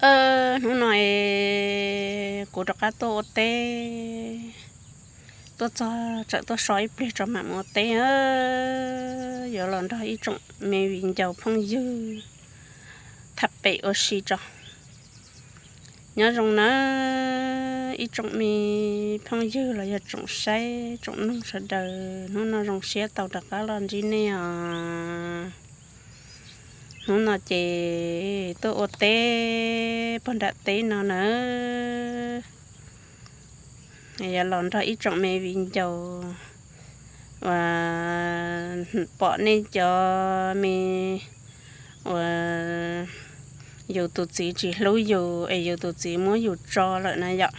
Hnub no es kuv rov qab tuaj ua teb, tuaj txog tseem tuaj so ib pliag tso mam mus ua teb. Yuav los nrog ib tsoom me viv ncaus phooj ywg tham pem ua si tso. Nyob zoo nawb ib tsoom me phooj ywg los yog tsoom saib tsoom noog sawv daws, hnub no zoo siab tau rov qab los ntsib nej os. Hnub no ces tuaj ua teb pog nram teb no nawb, yuav los nrog ib tsoom me viv ncaus uas pom nej cov me uas yus tus txiv tsis hlub yus es yus tus txiv muab yus tso lawm na yom.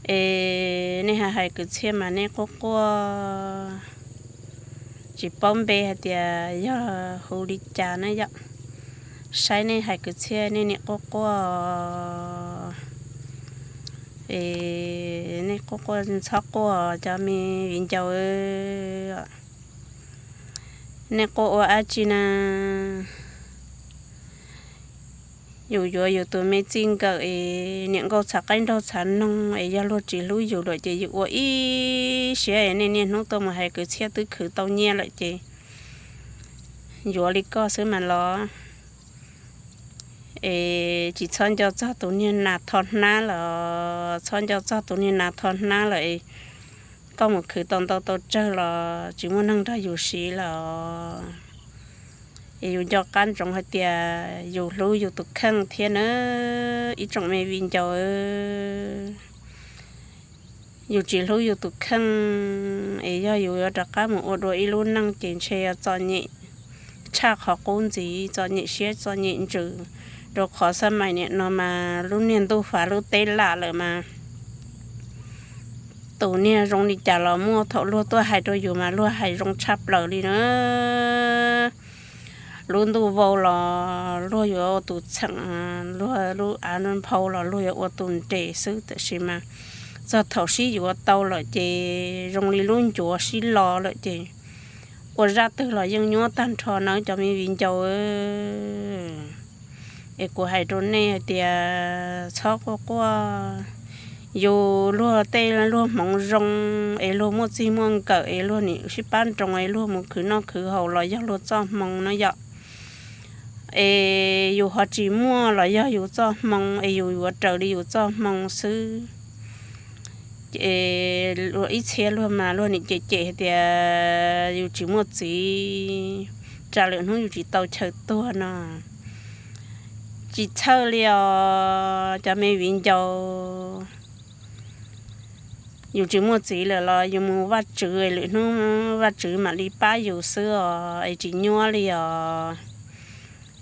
Es nej hais hais kwv txhiaj mas nej quaj quaj, tsis paub npe hais tias yog hu li cas na yom. Saib nej hais kwv txhiaj nej niam quaj quaj, es nej quaj quaj txhob quaj cov me viv ncaus. Nej quaj ua dab tsi na? Yus yuav yus tus me txij nkawm es niam nkauj txhav qaib nraug txhav noog es yog luag tsis hlub yus lawm ces yus ua ib siab es nej niaj hnub tuaj mus hais kwv txhiaj twb khwv tau nyiaj lawm ces yuav li koj xwb mas los. Es tsis txhob nco txog tus niag nas tho hnab los, txhob nco txog tus niag nas tho hnab lawm es koj mus khwv tau ntau tau tsawg los tsis muaj neeg nrog yus siv lawm. Es yus nco qab ntsoov hais tias yus hlub yus tus kheej thiab nawb ib tsoom me viv ncaus. Yus tsis hlub yus tus kheej es yog yus yuav rov qab mus ua dua ib lub neej ces ntshe yuav txom nyem tshaj qhov qub ntxiv, txom nyem siab txom nyem ntsws, rau qhov xab mais niam no mas lub niag ntuj fav lub teb lam lawm mas tus niag zoo li cas los muaj, thaum luag tuaj hais rau yus mas luag hais zoo tshaj plaws li na. Lub ntuj vau los luag yuav ua tus txheem, luag lub av nphau los luag yuav ua tus nres xwb, tab sis mas txog thaum sib yuav tau lawm ces zoo li lub ncuav sib lo lawm ces ua zaj twg los yeej nyuab tag nrho nawb cov me viv ncaus. Es kuv hais rau nej hais tias txhob quaj quaj. Yus luag tej luag hmoov zoo es luag muaj txij muaj nkawm es luag nim sib pab nroo es luag mus khwv noj khwv haus los yog luag txoj hmoo no yom. Es yus ho tsis muaj los yog yus txoj hmoo es yus yuav raws li yus txoj hmoo xwb. Ces ib txhia luag mas luag nim cem cem hais tias yus tsis muaj txiv, tsam lwm hnub yus tsis tau chaw tuag no. Tsis txhawj li os cov me viv ncaus. Yus tsis muaj txiv lawm los yus mus Vajtswv, lwm hnub Vajtswv mam li pab yus xwb os, es tsis nyuab li os.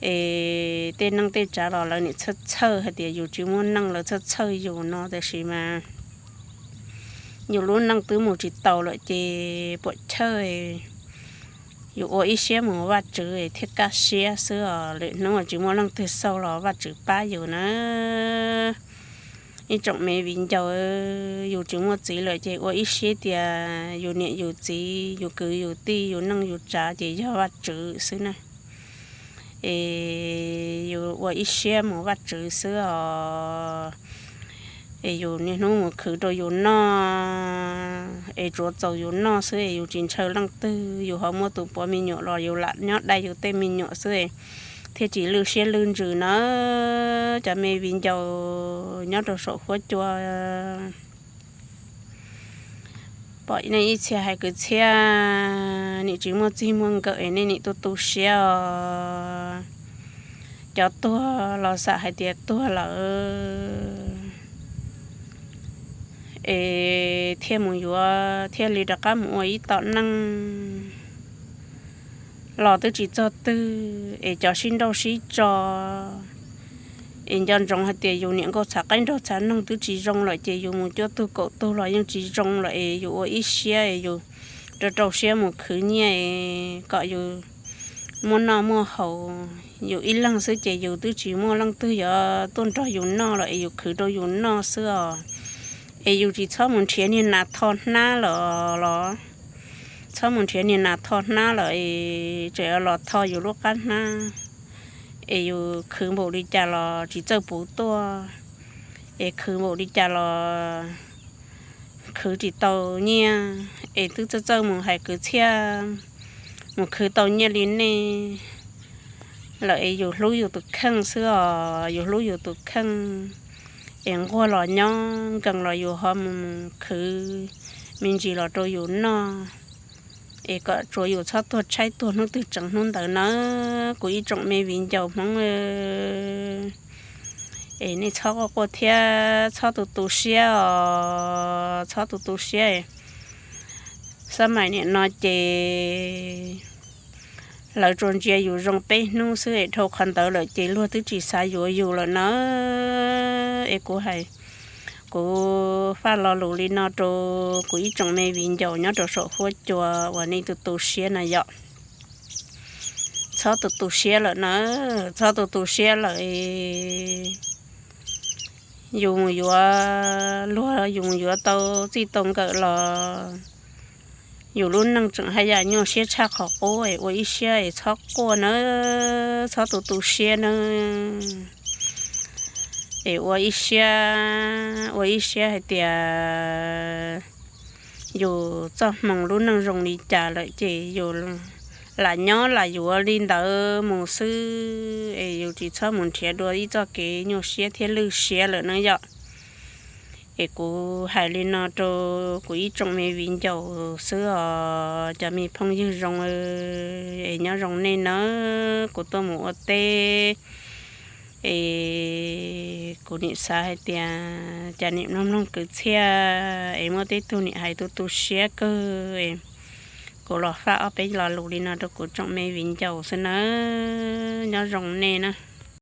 Es tej neej tej tsav los lawv nim txhawj txhawj hais tias yus tsis muaj neej, lawv txhawj txhawj yus no, tab sis mas yus lub neej twb mus tsis taus lawm ces puam chawj, yus ua ib siab mus Vajtswv thiaj kaj siab xwb os. Lwm hnub tsis muaj leej twg xauj los Vajtswv pab yus na. Ib tsoom me viv ncaus, yus tsis muaj txiv lawm ces ua ib siab tias yus niam yus txiv, yus kwv yus tij, yus neej yus tsav ces yog Vajtswv xwb na. Es yus ua ib siab mus Vajtswv xwb os. Es yus niaj hnub mus khwv rau yus noj, es tsuav txaus yus noj xwb es yus tsis ntshaw leej twg, yus ho muaj tus puav me nyuam los yus lam nyob dai yus tej me nyuam xwb, thiaj tsis lwj siab lwj ntsws na. Cov me viv ncaus nyob rau saum huab cua, pom nej ib txhia hais kwv txhiaj nim tsis muaj txij muaj nkawm es nej nim tu tu siab os. Cov tuag los xam hais tias tuag lawm es thiaj mus yuav thiaj li rov qab mus ua ib tom neej los twb tsis txog twg, es cov sib nrauj sib tso, es nco ntsoov hais tias yus niam nkauj txhav qaib nraug txhav noog twb tsis zoo lawm ces yus mus cuaj tug kaum tug los yeej tsis zoo lawm, es yus ua ib siab es yus rau rau siab mus khwv nyiaj kom yus muaj noj muaj haus. Yus ib leeg xwb ces yus twb tsis muaj leej twg yuav tuaj nrog yus noj lawm es yus khwv rau yus noj xwb os. Es yus tsis txhob mus nrhiav niag nas tho hnab lawm los, txhob mus nrhiav niag nas tho hnab lawm es tseem yuav los tho yus lub qab hnab. es yus khwv npaum li cas los tsis txawj puv tuaj, es khwv npaum li cas los khwv tsis tau nyiaj, es twb txawj txawj mus hais kwv txhiaj mus khwv tau nyiaj li nej lawm es yus hlub yus tus kheej xwb os, yus hlub yus tus kheej, es nquag los nyob, nkees los yus ho mus khwv me ntsis los rau yus noj, es kom tsuav yus txhob tuag tshaib tuag hnub twg tseem hnub ntawd nawb kuv ib tsoom me viv ncaus Hmoob. Es nej txhob quaj quaj thiab txhob tu tu siab os, txhob tu tu siab. Xab maim niam no ces lawv tsuas ntsia yus zoo peb hnub xwb es dhau qhov ntawd lawm ces luag twb tsis xav yuav yus lawm na. Es kuv hais, kuv faj lo lus li no rau kuv ib tsoom me viv ncaus nyob rau saum huab cua uas nej tu tu siab na yom. Txhob tu tu siab lawm na, txhob tu tu siab lawm. Yus mus yuav luag, yus mus yuav tau txij tau nkawm los yus lub neej tseem haj yam nyuaj siab tshaj qhov qub es ua ib siab es txhob quaj nawb, txhob tu tu siab nawb. Es ua ib siab, ua ib siab hais tias yus txoj hmoo lub neej zoo li cas lawm ces yus lam nyob lam yuav li ntawd mus xwb es yus tsis txhob mus nrhiav dua ib txoj kev nyuaj siab thiab lwj siab lawm na yom. Es kuv hais li no rau kuv ib tsoom me viv ncaus xwb os cov me phooj ywg zoo, es nyob zoo nej nawb. Kuv tuaj mus ua teb es kuv nim xav hais tias cas nim mloog mloog kwv txhiaj es muaj tej tug nim hais tu tu siab kawg es kuv los faj ob peb lo lus li no rau kuv tsoom me viv ncaus xwb nawb. Nyob zoo nej na.